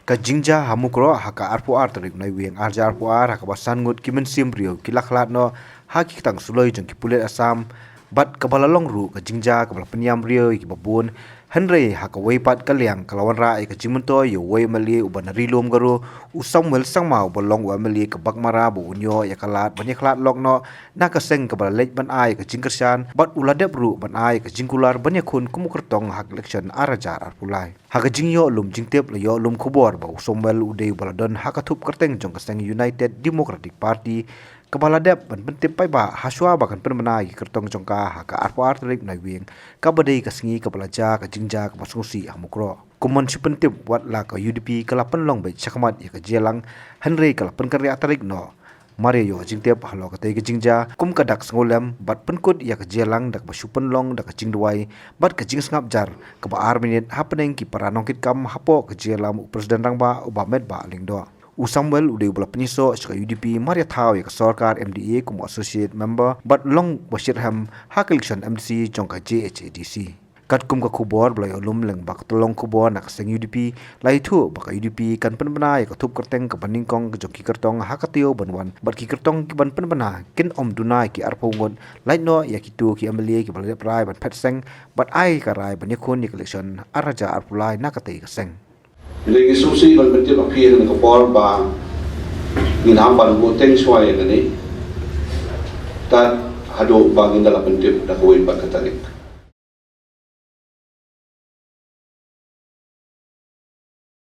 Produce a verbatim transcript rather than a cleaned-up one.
Ka jingjia ha Mukroh ha ka arphew ar tarik Naiwieng arhajar arphew ar, ha kaba san ngut ki mynsiem briew ki la khlad noh ha ki ktang suloi jong ki pulit Assam, bad kaba la long ruh ka jingjia kaba la pynïam briew ïa kiba bun. Hynrei ha kawei pat ka liang ka la wanrah ïa ka jingmyntoi ïa uwei u M L A uba na Ri Lum Garo, u Samuel Sangma uba long u M L A ka Baghmara, ba un ïoh ïa ka lad ban ïakhlad lok noh na ka seng kaba la leit ban ai ka jingkyrshan, bad u la dep ruh ban ai ka jingkular ban ïakhun kum u kyrtong ha ka election arhajar arphew lai. Ha ka jingïoh lum jingtip la ïoh lum khubor ba u Samuel u dei uba la don ha ka thup kyrteng jong ka seng United Democratic Party, kaba la dep ban pyntip paidbah ha shuwa ba kan pynbna ïa ki kyrtong jong ka ha ka arphew ar tarik Naiwieng, kaba dei ka sngi kaba la jia ka jingjia kaba sngewsih ha Mukroh. Kumban shu pyntip, wat la ka U D P ka la pynlong beit shakhmat ïa ka jia lang, hynrei ka la pynkynriah tarik noh. Mar ïa ïoh jingtip halor katei ka jingjia kum ka dak sngewlem, bad pynkut ïa ka jia lang da kaba shu pynlong da ka jingduwai bad ka jingsngap jar kaba ar minit hapdeng ki para nongkitkam hapoh ka jia lang, u President Rangbah u Bah Metbah Lyngdoh. U Samuel u dei uba la pynïasoh sha ka U D P mar ïa thaw ïa ka sorkar M D A kum u associate member bad long ba shitrhem ha ka election M D C jong ka J H A D C. Katkum ka khubor ba la ïoh lum lyngba ka tyllong khubor na ka seng U D P, la ïathuh ba ka U D P kan pynbna ïa ka thup kyrteng kaba nyngkong ka jong ki kyrtong ha ka taïew ban wan, bad ki kyrtong kiban pynbna kin ym duna ïa ki arphew ngut, lait noh ïa kito ki M L A kiba la dep rai ban phet seng bad ai ka rai ban ïakhun ïa ka election arhajar arphew lai na katei ka seng. Hynrei ngi sngewsih ban pyntip ïa phi ha kane ka por ba ngin hap ban buh teng shuwa ïa kane, tad haduh ba ngin da la pyntip da kawei pat ka tarik.